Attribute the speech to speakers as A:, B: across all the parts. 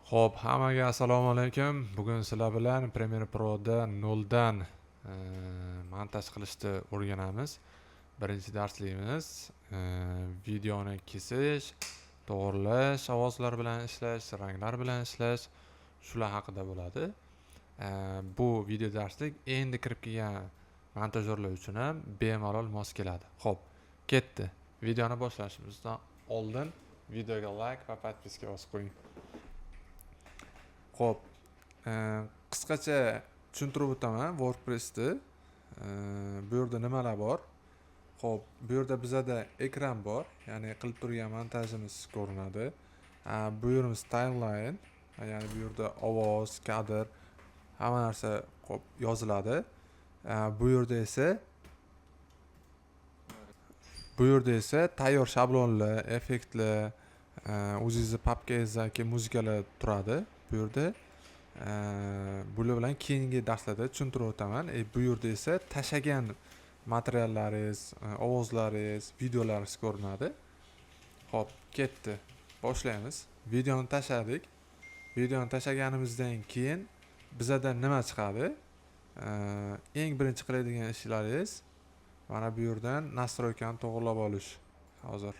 A: Xo'p, hammaga assalomu alaykum. Bugun sizlar bilan Premiere Pro'da noldan montaj qilishni o'rganamiz. Birinchi darsligimiz videoni kesish, to'g'irlash, ovozlar bilan ishlash, ranglar bilan ishlash, shular haqida bo'ladi. Bu video darslik endi kirib kelgan montajyorlar uchun ham bemalol mos keladi. Xo'p, ketdi. Videoni boshlashimizdan oldin videoga like va подписка bosib qo'ying. Xo'p, qisqacha tushuntirib o'taman WordPressni. Bu yerda nimalar bor? Xo'p, bu yerda bizada ekran bor, ya'ni qilib turgan montajimiz ko'rinadi. Bu yerimiz timeline, ya'ni bu yerda ovoz, kadr, hamma narsa, xo'p, yoziladi. Bu yerda esa tayyor shablonlar, effektlar, o'zingizni papkangizdagi muzikalar turadi. Bu yerda bular bilan keyingi darslarda tushuntirib o'taman. Bu yerda esa tashagan materiallaringiz, ovozlaringiz, videolaringiz ko'rinadi. Xo'p, ketdi. Boshlaymiz. Videoni tashladik. Videoni tashlaganimizdan keyin bizada nima chiqadi? Eng birinchi qiladigan ishlaringiz mana bu yerdan настройка ni to'g'irlab olish. Hozir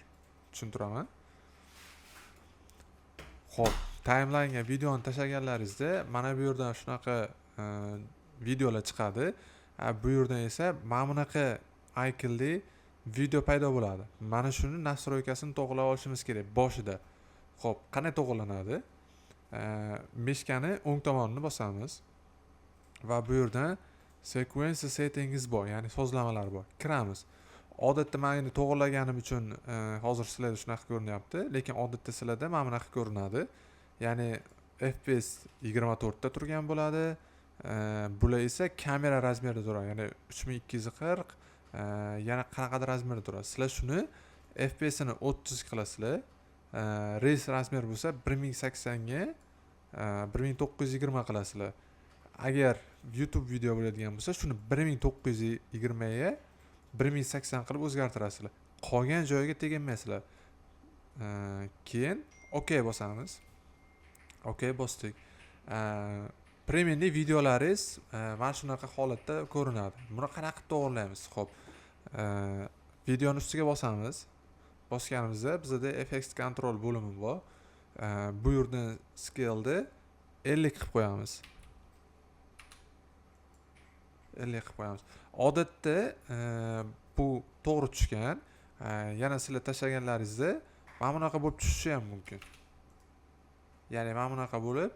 A: tushuntiraman. Xo'p, timelinega videoni tashlaganlaringizda mana bu yerdan shunaqa videolar chiqadi. Bu yerdan esa mana bunaqa iconli video paydo bo'ladi. Mana shuni настройка sini to'g'irlab olishimiz kerak boshida. Xo'p, qanday to'g'irlanadi? Мышка ni o'ng tomonini bosamiz va bu yerdan sequence settings bor, ya'ni sozlamalar bor. Kiramiz. Odatda man endi to'g'irlaganim uchun hozir sizlarda shunaqa ko'rinyapti, lekin odatda sizlarda mana bunaqa ko'rinadi. Ya'ni FPS 24 ta turgan bo'ladi. Bular esa kamera размер ida turadi, ya'ni 3240, yana qanaqadir размер da turadi. Sizlar shuni FPSini 30 qilasizlar. Res размер bo'lsa 1080 ga 1920 qilasizlar. Agar YouTube video bo'ladigan bo'lsa, shuni 1920 ga 1080 qilib o'zgartirasizlar. Qolgan joyiga teginmaysizlar. Keyin OK bosamiz. OK bosdik. Premierli videolaringiz mana shunaqa holatda ko'rinadi. Buni qanaqa qilib to'g'irlaymiz? Xo'p, videoni ustiga bosamiz. Bosganimizda bizada Effects Control bo'limi bor. Bu yerdan scale'ni 50 qilib qo'yamiz. 50 qilib qo'yamiz. Odatda bu to'g'ri tushgan. Yana sizlar tashlaganlaringizda mana bunaqa bo'lib tushishi ham mumkin. Ya'ni mana bunaqa bo'lib,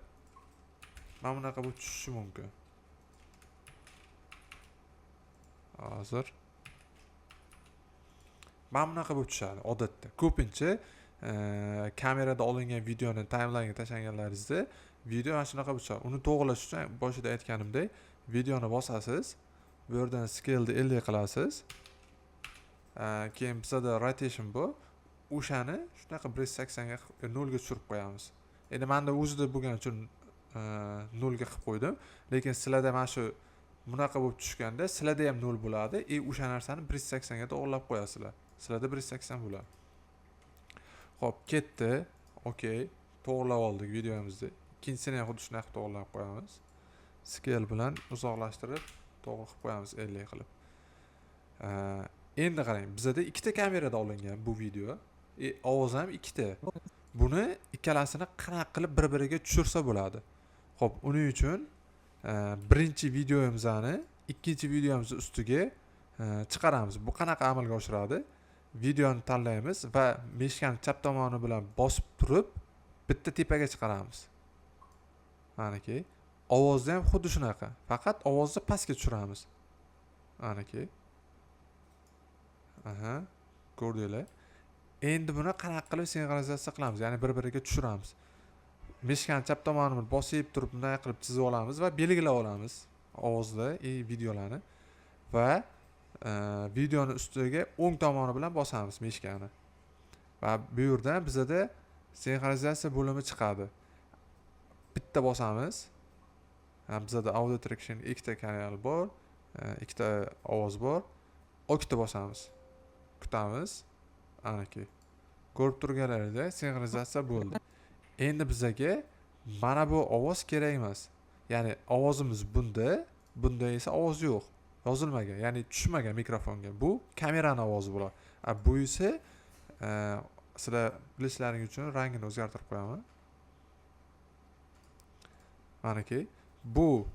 A: mana bunaqa bo'lib tushishi mumkin. Hozir mana bunaqa bo'lib tushadi odatda. Ko'pincha kamerada olingan videoni timelinega tashlaganlaringizda video mana shunaqa bo'lib tushadi. Uni to'g'irlash uchun boshida aytganimdek, videoni bosasiz. Bu yerdan scale'ni 50 qilasiz. Keyin bizada rotation bor. O'shani shunaqa 180 ga, 0 ga tushirib qo'yamiz. Endi menda o'zida bo'lgani uchun 0 ga qilib qo'ydim. Lekin sizlarda mana shu bunaqa bo'lib tushganda sizlarda ham 0 bo'ladi. И o'sha narsani 180 ga to'g'irlab qo'yasizlar. Sizlarda 180 bo'ladi. Xo'p, ketdi. Okey, to'g'irlab oldik videomizni. Ikkinchisini ham xuddi shunaqa to'g'irlab qo'yamiz. Scale bilan uzoqlashtirib to'g'ri qilib qo'yamiz 50 qilib. Endi qarang, bizada ikkita kamerada olingan bu video. Ovoz ham ikkita. Buni ikkalasini qanaqa qilib bir-biriga tushirsa bo'ladi? Xo'p, uning uchun birinchi videomizni ikkinchi videomizni ustiga chiqaramiz. Bu qanaqa amalga oshiradi? Videoni tanlaymiz va мышка ni chap tomoni bilan bosib turib bitta tepaga chiqaramiz. Manaki. Ovozni ham xuddi shunaqa. Faqat ovozni pastga tushiramiz. Manaki. Aha, ko'rdinglar. Endi buni qanaqa qilib sinxronizatsiya qilamiz? Ya'ni bir-biriga tushiramiz. Мышка ni chap tomonini bosib turib bunday qilib chizib olamiz va belgilab olamiz ovozlar и videolarni va videoni ustiga o'ng tomoni bilan bosamiz мышка ni. Va bu yerdan bizada sinxronizatsiya bo'limi chiqadi. Bitta bosamiz. Ha, bizada audio traction ikkita kanal bor, ikkita ovoz bor. Okni bosamiz. Kutamiz. Anaki. Ko'rib turganlaringizda sinxronizatsiya bo'ldi. Endi bizaga Mana bu ovoz kerak emas. Ya'ni ovozimiz bunda, bunda esa ovoz yo'q. Yozilmagan, ya'ni tushmagan mikrofonga. Bu kamerani ovozi bo'ladi. Bu esa sizlar bilishlaring uchun rangini o'zgartirib qo'yaman. Manaki bu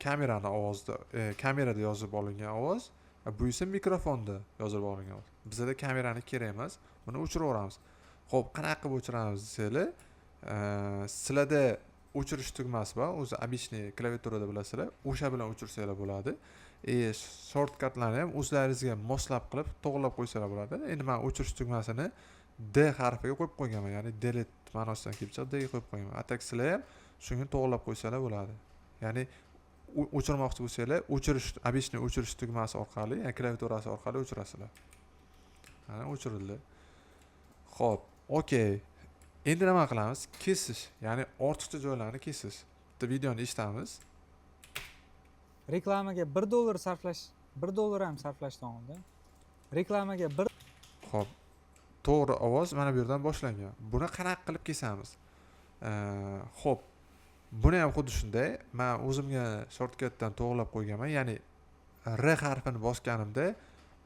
A: kamerani ovozida, kamerada yozib olingan ovoz, bu esa mikrofonda yozib olingan ovoz. Bizda kamerani kerak emas, buni o'chirib yuboramiz. Xo'p, qanaqa qilib o'chiramiz desanglar, sizlarda o'chirish tugmasi bor, o'zi обычный klaviaturada bilasizlar, o'sha bilan o'chirsanglar bo'ladi. Shortcutlarni ham o'zlaringizga moslab qilib to'g'rilab qo'ysanglar bo'ladi. Endi men o'chirish tugmasini D harfiga qo'yib qo'yganman, ya'ni delete ma'nosidan kelib chiqib D ga qo'yib qo'yganman. Atak sizlar ham shunga to'g'rilab qo'ysanglar bo'ladi. Ya'ni o'chirmoqchi bo'lsanglar, o'chirish, обычный o'chirish tugmasi orqali, ya'ni klaviaturasi orqali o'chirasizlar. Mana o'chirildi. Xo'p, okey. Endi nima qilamiz? Kesish, ya'ni ortiqcha joylarni kesish. Bitta videoni eshitamiz.
B: Reklamaga $1 sarflash, $1 ham sarflashdan oldin reklamaga bir.
A: Xo'p, to'g'ri, ovoz mana bu yerdan boshlangan. Buni qanaqa qilib kesamiz? Xo'p, buni ham xuddi shunday, men o'zimga shortcutdan to'g'rilab qo'yganman, ya'ni R harfini bosganimda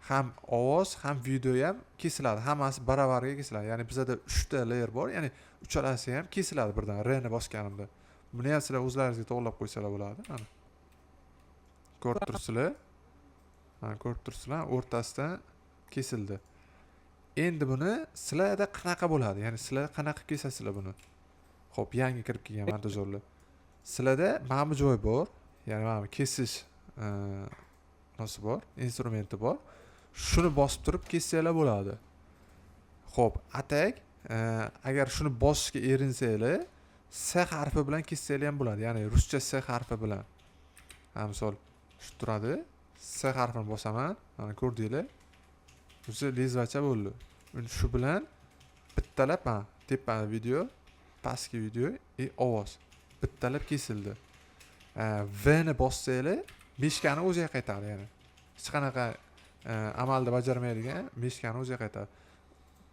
A: ham ovoz, ham video ham kesiladi, hammasi baravariga kesiladi. Ya'ni bizada 3 ta layer bor, ya'ni uchalasi ham kesiladi birdan R ni bosganimda. Buni ham sizlar o'zlaringizga to'g'rilab qo'ysalar bo'ladi. Mana ko'rib turibsizlar. Mana ko'rib turibsizlar, o'rtasidan kesildi. Endi buni sizlarda qanaqa bo'ladi? Ya'ni sizlar qanaqa kesasizlar buni? Xo'p, yangi kirib kelgan montajyorlar. Sizlarda mana bu joy bor, ya'ni mana bu kesish nasi bor, instrumenti bor. Shuni bosib turib kessanglar bo'ladi. Xo'p, atak, agar shuni bosishga erinsanglar, S harfi bilan kessanglar ham bo'ladi. Ya'ni ruscha S harfi bilan. Ha, misol shu turadi. S harfini bosaman, mana ko'rdinglar. O'zi lezvacha bo'ldi. Endi shu bilan bittalab mana tepani video, pastki video va ovoz bittalab kesildi. V ni bossanglar, meshkani o'ziga qaytaradi, ya'ni hech qanaqa amalda bajarmaydigan meshkani o'ziga qaytaradi.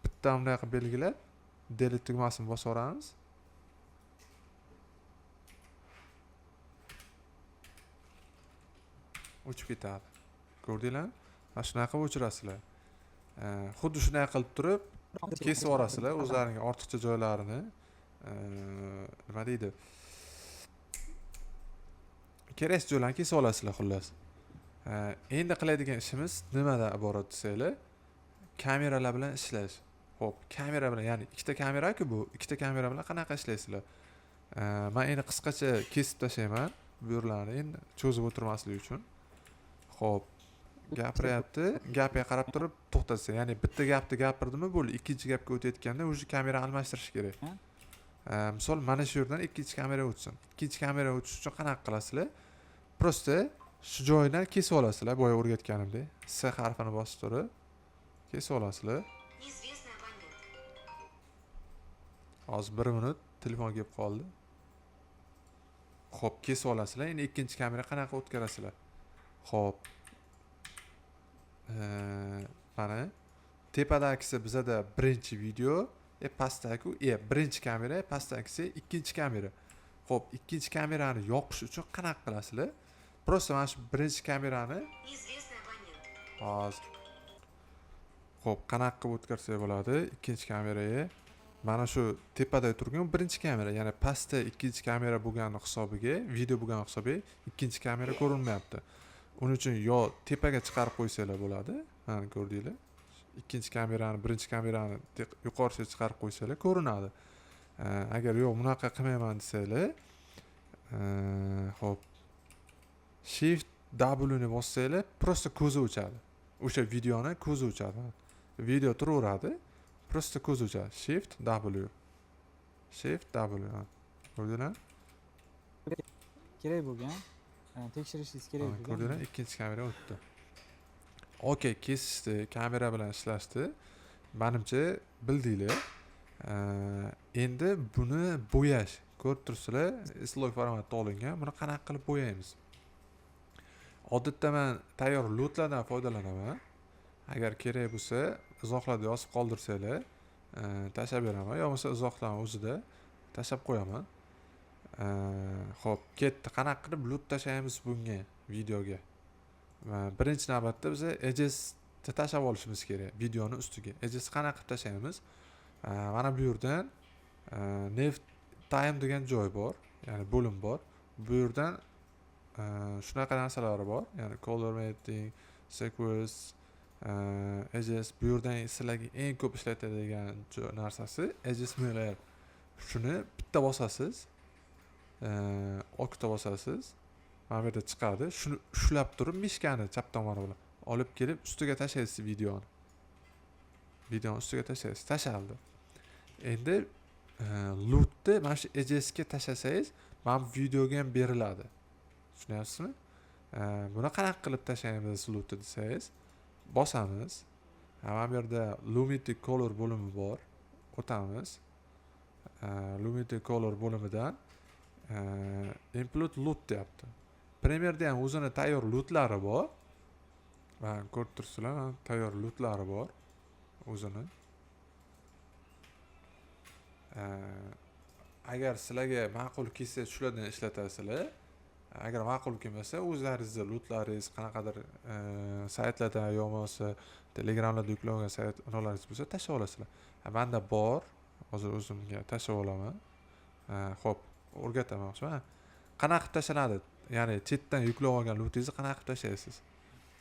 A: Bitta bunday qilib belgilab, delete tugmasini bosib yuboramiz. O'chib ketadi. Ko'rdinglarmi? Mana shunaqa qilib o'chirasizlar. Xuddi shunday qilib turib kesib yuborasizlar o'zlaringga ortiqcha joylarini. Nima deydi? Kerak joylarni kesib olasizlar xullas. Endi qiladigan ishimiz nimadan iborat desanglar, kameralar bilan ishlash. Xo'p, kamera bilan, ya'ni ikkita kamera-ku bu, ikkita kamera bilan qanaqa ishlaysizlar? Men endi qisqacha kesib tashlayman bu yerlarni, endi cho'zib o'tirmaslik uchun. Xo'p, gapiryapti, gapga qarab turib to'xtatsa, ya'ni bitta gapni gapirdimi, bo'ldi, ikkinchi gapga o'tayotganda o'sha kamera almashtirish kerak. Misol mana shu yerdan ikkinchi kamera o'tsin. Ikkinchi kamera o'tish uchun qanaqa qilasizlar? Prosta shu joydan kesib olasizlar, boya o'rgatganimdek. S harfini bosib turib kesib olasizlar. Hozir 1 minut telefon kelib qoldi. Xo'p, kesib olasizlar. Endi ikkinchi kamera qanaqa o'tkazasizlar? Xo'p. Mana tepadagisi bizada birinchi video, pastdagi, birinchi kamera, pastdagisi ikkinchi kamera. Xo'p, ikkinchi kamerani yoqish uchun qanaqa qilasizlar? Prosta mana shu birinchi kamerani hozir. Xo'p, qanaqa qilib o'tkazsak bo'ladi ikkinchi kameraga? Mana shu tepada turgan birinchi kamera, ya'ni pastda ikkinchi kamera bo'lgani hisobiga, video bo'lgani hisobiga ikkinchi kamera ko'rinmayapti. Uning uchun yo tepaga chiqarib qo'ysanglar bo'ladi. Mana ko'rdinglar. Ikkinchi kamerani, birinchi kamerani yuqorisiga chiqarib qo'ysanglar ko'rinadi. Agar yo'q, bunaqa qilmayman desanglar, xo'p, Shift W ni bossanglar, prosta ko'zi o'chadi. O'sha videoni ko'zi o'chadi. Video turaveradi, prosta ko'zi o'chadi. Shift W. Shift W. Ha. Ko'rdinglar?
B: Kerak bo'lgan, tekshirishingiz kerak
A: Ha,
B: bo'lgan.
A: Ko'rdinglar? Ikkinchi kamera o'tdi. Okey, kesishdi, kamera bilan ishlashdi. Menimcha bildinglar. Endi buni bo'yash. Ko'rib turibsizlar, slog formatda olingan. Buni qanaqa qilib bo'yaymiz? Odatda men tayyor lotlardan foydalanaman. Agar kerak bo'lsa, izohlarda yozib qoldirsanglar, tashlab beraman. Yo bo'lmasa izohlarning o'zida Tashlab qo'yaman. Xo'p, ketdi. Qanaqa qilib LUT tashlaymiz bunga, videoga? Birinchi navbatda biz edges tashlab olishimiz kerak videoni ustiga. Edges qanaqa qilib tashlaymiz? Mana bu yerdan New Time degan joy bor, ya'ni bo'lim bor. Bu yerdan shunaqa narsalar bor, ya'ni color mapping, sequence, edges. Bu yerdan sizlarga eng ko'p ishlatadigan narsasi edges ml. Shuni bitta bosasiz, okta bosasiz, mana bu yerda chiqadi. Shuni ushlab turib, мышка ni chap tomoni bilan olib kelib ustiga tashlaysiz videoni. Videoni ustiga tashlaysiz, tashaldi. Endi LUTni mana shu edgesga tashlasangiz, mana bu videoga ham beriladi. Tushunyapsizmi? Buni qanaqa qilib tashlaymiz LUTni desangiz, bosamiz. Mana bu yerda Lumetri Color bo'limi bor. O'tamiz. Lumetri Color bo'limidan Import LUT deyapti. Premierda ham o'zini tayyor LUTlari bor. Mana ko'rib turibsizlar, mana tayyor LUTlari bor o'zini. Agar sizlarga ma'qul kelsa, shulardan ishlatasizlar. Agar ma'qul kelmasa, o'zlaringizni LUTlaringiz qanaqadir saytlarda yo bo'lmasa Telegramlarda yuklangan sayt unalaringiz bo'lsa, tashlab olasizlar. Menda bor, hozir o'zimga tashlab olaman. Xo'p, o'rgataman. Qanaqa qilib tashlanadi? Ya'ni chetdan yuklab olgan LUTingizni qanaqa qilib tashlaysiz?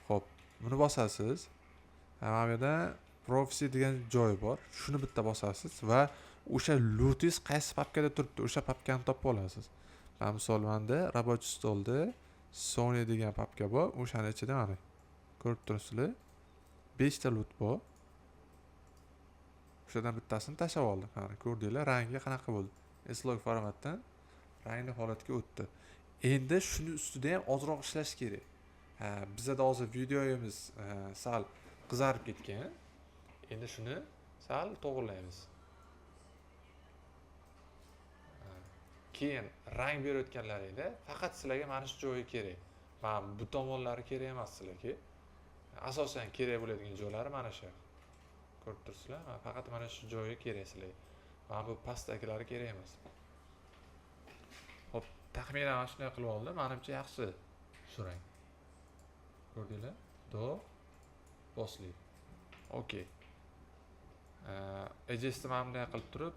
A: Xo'p, buni bosasiz. Mana bu yerda Proxy degan joy bor. Shuni bitta bosasiz va o'sha LUTingiz qaysi papkada turibdi, o'sha papkani topib olasiz. Mana misol menda рабочий stolda Sony degan papka bor, o'shani ichida mana ko'rib turibsizlar. 5 ta LUT bor. O'shadan bittasini tashlab oldim. Mana ko'rdinglar, rangi qanaqa bo'ldi. S-Log formatdan rangli holatga o'tdi. Endi shuni ustida ham ozroq ishlash kerak. Bizada hozir videomiz sal qizarib ketgan. Endi shuni sal to'g'rilaymiz. Keyin rang berayotganlaringda faqat sizlarga mana shu joyi kerak. Mana bu tomonlari kerak emas sizlarga. Asosan kerak bo'ladigan joylari mana shu. Ko'rib turibsizlar, mana faqat mana shu joyi kerak sizlarga. Mana bu pastdagilari kerak emas. Xo'p, taxminan mana shunday qilib oldim. Menimcha yaxshi shu rang. Ko'rdinglar? Do bosli. Okey. Edgesni mana bunday qilib turib,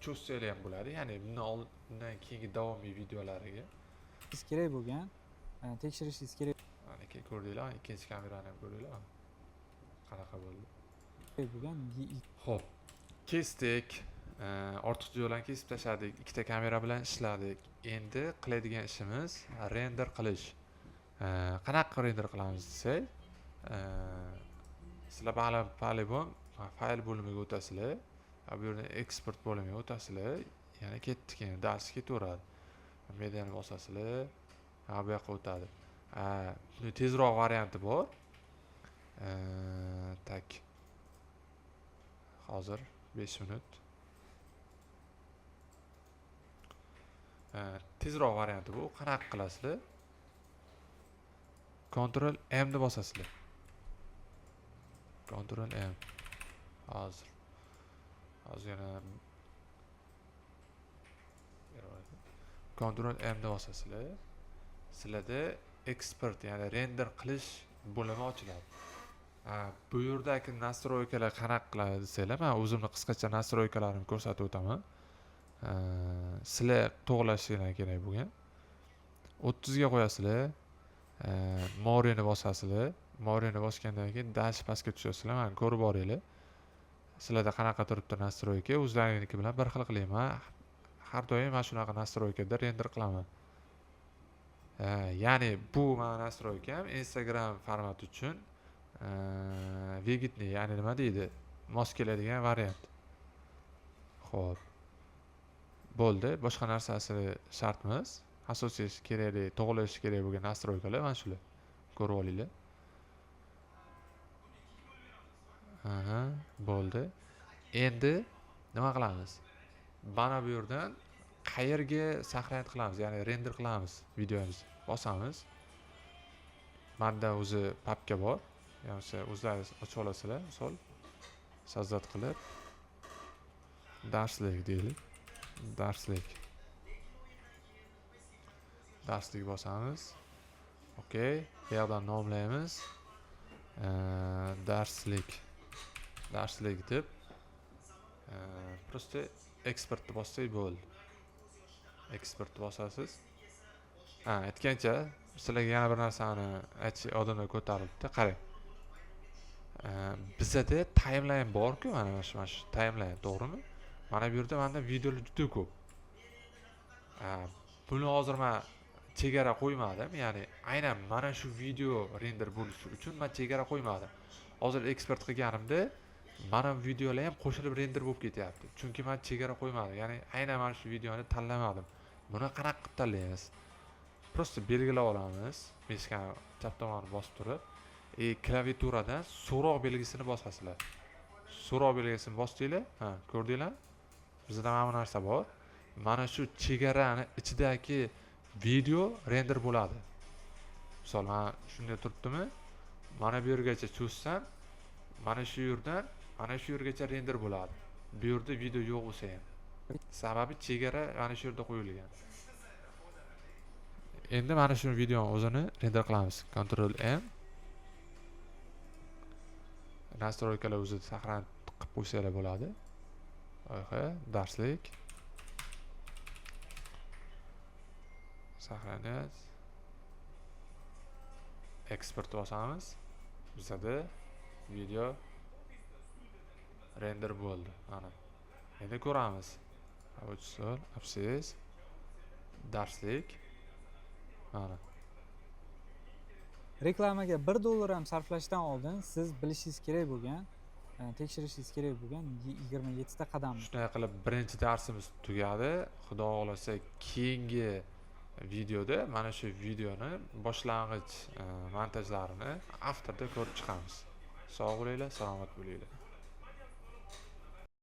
A: cho'zsanglar ham bo'ladi. Ya'ni bundan keyingi davomiy videolariga
B: Siz kerak bo'lgan, tekshirishingiz kerak
A: Mana keyin ko'rdinglar, ikkinchi kamerani ham ko'rdinglar. Qanaqa bo'ldi?
B: bo'lgan
A: Xo'p, kesdik. Ortiqcha joylarni kesib tashladik. Ikkita kamera bilan ishladik. Endi qiladigan ishimiz render qilish. Qanaqa render qilamiz desak, sizlar по-любому fayl bo'limiga o'tasizlar. Bu yerdan eksport bo'limiga o'tasizlar. Yana ketdik, endi dars ketaveradi. Mediani bosasizlar, ha, bu yoqqa o'tadi. Buni tezroq varianti bor. Так. Hozir 5 minut. Tezroq varianti bu. Qanaqa qilasizlar? Ctrl M deb bosasizlar. Ctrl M. Hozir. Hozir yana Ctrl M deb bosasizlar. Sizlarda eksport, ya'ni render qilish bo'limi ochiladi. Bu yerdagi nastroykalar qanaqa qiladi desanglar, men o'zimni qisqacha nastroykalarimni ko'rsatib o'taman. Sizlar to'g'rilashinglar kerak bo'lgan. 30 ga qo'yasizlar. Morini bosasizlar. Morini bosgandan keyin dash pastga tushasizlar. Mana ko'rib boringlar. Sizlarda qanaqa turibdi nastroyka, o'zlaringniki bilan bir xil qilayman. Har doim mana shunaqa nastroykada render qilaman. Ya'ni bu mana nastroykam Instagram format uchun выгодный, ya'ni nima deydi, mos keladigan variant. Xo'p. Bo'ldi, boshqa narsasi shart emas. Asosiy kerakli, to'g'rilash kerak bo'lgan nastroykalar mana shular. Ko'rib olinglar. Aha, bo'ldi. Endi nima qilamiz? Mana bu yerdan qayerga saqlanib qilamiz, ya'ni render qilamiz videomizni. Bosamiz. Menda o'zi papka bor. Ya'ni o'zlaringiz ochib olasizlar, misol sazdat qilib darslik deylik. Darslik. Darslik bosamiz. Okey, bu yoqdan nomlaymiz. Darslik. Darslik deb просто eksportni bossak bo'ldi. Eksport bosasiz. Ha, aytgancha sizlarga yana bir narsani aytish odamlar ko'tarilibdi. Qarang. Bizada timeline bor-ku, mana shu timeline, to'g'rimi? Mana bu yerda menda videolar juda ko'p. Buni hozir men chegara qo'ymadim, ya'ni aynan mana shu video render bo'lishi uchun men chegara qo'ymadim. Hozir eksport qilganimda mana bu videolar ham qo'shilib render bo'lib ketyapti. Chunki men chegara qo'ymadim, ya'ni aynan mana shu videoni tanlamadim. Buni qanaqa qilib tanlaymiz? Просто belgilab olamiz. Meshkani chap tomonni bosib turib, klaviaturadan so'roq belgisini bosasizlar. So'roq belgisini bosdinglar, ha, ko'rdinglar? Bizda mana bu narsa bor. Mana shu chegarani ichidagi video render bo'ladi. Misol, mana shunday turibdimi? Mana bu yergacha cho'zsam, mana shu yerdan mana shu yergacha render bo'ladi. Bu yerda video yo'q bo'lsa ham. Sababi chegara mana shu yerda qo'yilgan. Endi mana shu videoni o'zini render qilamiz. Ctrl M. Настройка lar o'zi saqlanib qilib qo'ysanglar bo'ladi. Loyiha, darslik. Saqlanadi. Eksport bosamiz. Bizada video render bo'ldi. Mana. Endi ko'ramiz. Рабочий стол, abses, darslik. Mana.
B: Reklamaga $1 ham sarflashdan oldin siz bilishingiz kerak bo'lgan, tekshirishingiz kerak bo'lgan 27 ta qadam.
A: Shunday qilib birinchi darsimiz tugadi. Xudo xohlasa keyingi videoda mana shu videoni boshlang'ich montajlarini Afterda ko'rib chiqamiz. Sog' bo'linglar, salomat bo'linglar.